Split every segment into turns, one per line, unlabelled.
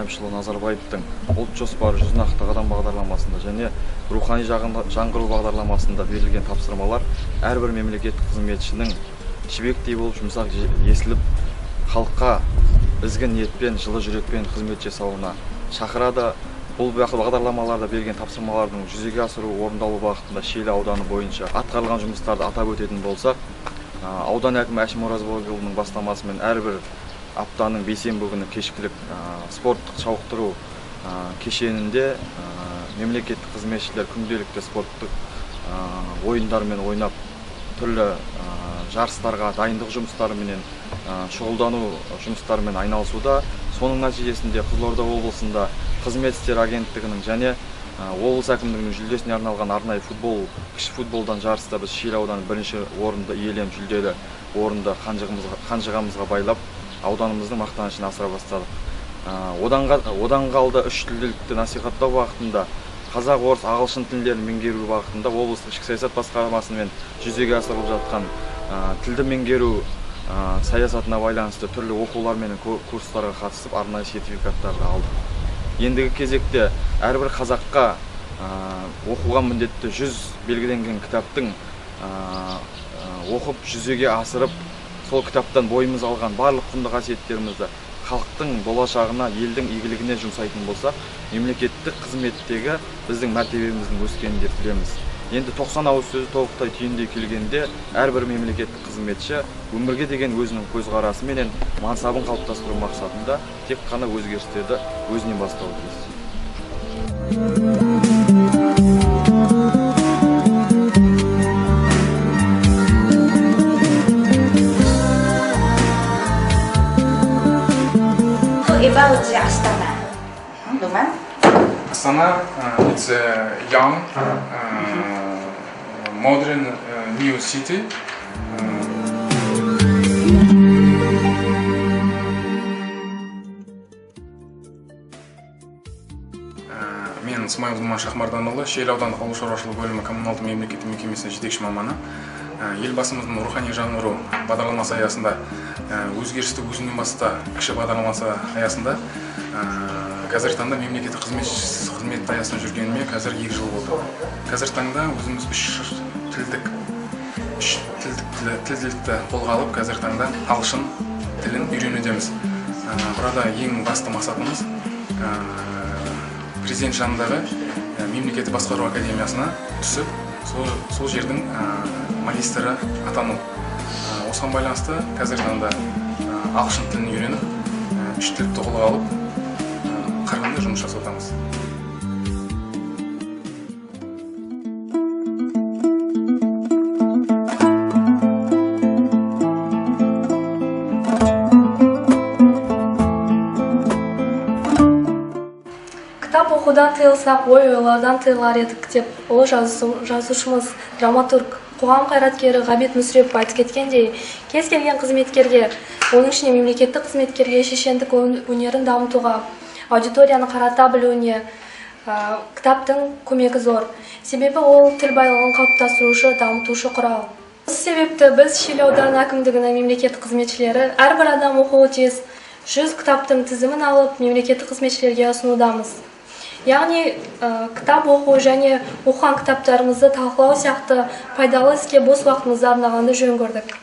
Әбішұлы Назарбаевтың ұлт жоспары 100 нақты қадам бағдарламасында және рухани жаңғыру бағдарламасында берілген тапсырмалар әрбір мемлекеттік қызметшінің жібектей болып жұмсақ есіліп, халыққа ізгі ниетпен, жылы жүрекпен қызмет жасауына шақырады. Бұл бағдарламаларда берген тапсырмалардың жүзеге асыру, орындалу бағытында Шиелі ауданы бойынша атқарылған жұмыстарды атап өтетін болсақ, аудан әкімі Әшім Оразбайұлының бастамасымен әрбір аптаның бейсенбі күні кешкілік спорттық шауықтыру кешенінде мемлекеттік қызметшілер күнделікті спорттық ойындармен ойнап, түрлі жарыстарға дайындық жұмыстарыменен шұғылдану жұмыстарымен айналысуда. Соның нәтижесінде Қызылорда облысында қызмет істері агенттігінің және облыс әкімдігінің жүлдесіне арналған арнайы футбол, кіші футболдан жарыста біз Шиелі ауданы бірінші орынды иеленіп, жүлделі орынды қанжығамызға байлап, ауданымыздың мақтанышын асыра бастадық. Одан қалды үш тілділікті насихаттау бағытында, қазақ, орыс, ағылшын тілдерін меңгеру бағытында облыстық ішкі саясат басқармасымен жүзеге асырылып жатқан тілді меңгеру саясатына байланысты түрлі оқулар мен курстарға қатысып, арнайы сертификаттарды алдық. Ендігі кезекте әрбір қазаққа оқуға міндетті 100 белгіленген кітаптың оқып жүзеге асырып, сол кітаптан бойымыз алған барлық құнды қасиеттерімізді халықтың болашағына, елдің игілігіне жұмсайтын болсақ, мемлекеттік қызметтегі біздің мәртебеміздің өскенін деп білеміз. Енді 90 ауыз сөзі тобықтай түйіндей келгенде, әрбір мемлекеттік қызметші өмірге деген өзінің көзқарасы менен мансабын қалыптастыру мақсатында тек қана өзгерістерді өзінен бастауы тиіс.
About Astana, Duman?
Astana, it's a young, modern, new city. Мен Смайыл Думан Шахмарданұлы, Шиелі аудандық ауыл шаруашылығы бөлімі коммуналдық мемлекеттік мекемесінің жетекші маманы. Елбасымыздың рухани жаңғыру бағдарламасы аясында, өзгерісті өзіңнен баста кіші бағдарламасы аясында қазіргі таңда мемлекеттік қызмет аясында жүргеніме қазір 2 жыл болды. Қазіргі таңда өзіміз үш тілдікті қолға алып, қазіргі таңда ағылшын тілін үйренудеміз. Burada ең басты мақсатымыз президент жанындағы мемлекеттік басқару академиясына түсіп, сол жердің магистрі атану. Осыған байланысты қазіргі таңда ағылшын тілін үйреніп, үш тілді қолға алып, қарқынды жұмыс жасаудамыз.
Кітап оқудан тыйылсақ, ой ойлаудан тыйылар едік деп ұлы жазушымыз, драматург, қоғам қайраткері Ғабит Мүсірепов айтып кеткендей, кез келген қызметкерге, оның ішінде мемлекеттік қызметкерге шешендік өнерін дамытуға, аудиторияны қарата білуіне кітаптың көмегі зор. Себебі ол тіл байлығын қалыптастырушы, дамытушы құрал. Осы себепті біз Шиелі ауданы әкімдігінің мемлекеттік қызметшілері әрбір адам оқуы тиіс 100 кітаптың тізімін алып, мемлекеттік қызметшілерге ұсынудамыз. Яғни кітап оқу және оқыған кітаптарымызды талқылау сияқты пайдалы іске бос уақытымызды арнағанды жөн көрдік.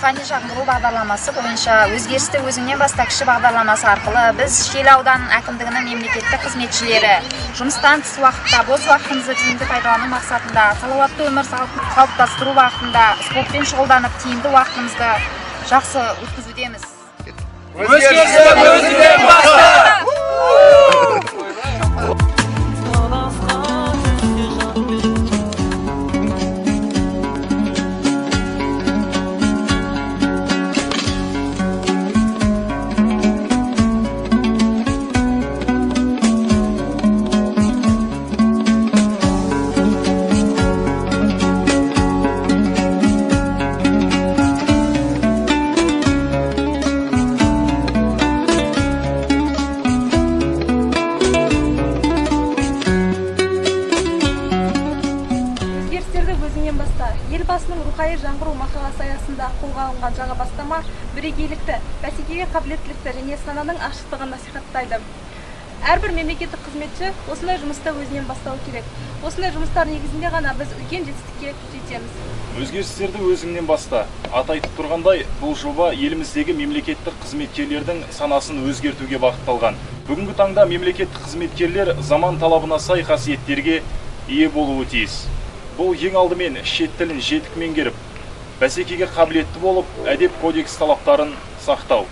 Рухани жаңғыру бағдарламасы бойынша өзгерісті өзіңнен баста кіші бағдарламасы арқылы біз Шиелі ауданының әкімдігінің мемлекеттік қызметшілері жұмыстан тыс уақытта бос уақытымызды тиімді пайдалану мақсатында салауатты өмір қалыптастыру бағытында спортпен шұғылданып тиімді уақытымызды жақсы өткізудеміз.
Өзгерісті өзіңнен баста!
Елбасының рухани жаңғыру мақаласы аясында қолға алынған жаңа бастама бірегейлікті, бәсекеге қабілеттілікті және сананың ашықтығын насихаттайды. Әрбір мемлекеттік қызметші осындай жұмысты өзінен бастауы керек. Осындай жұмыстар негізінде ғана біз үлкен жетістікке жетеміз.
Өзгерістерді өзіңнен баста. Аты айтып тұрғандай, бұл жоба еліміздегі мемлекеттік қызметкерлердің санасын өзгертуге бағытталған. Бүгінгі таңда мемлекеттік қызметкерлер заман талабына сай қасиеттерге ие болуы тиіс. Бұл ең алдымен шет тілін жетік меңгеріп, бәсекеге қабілетті болып, әдеп кодекс талаптарын сақтау.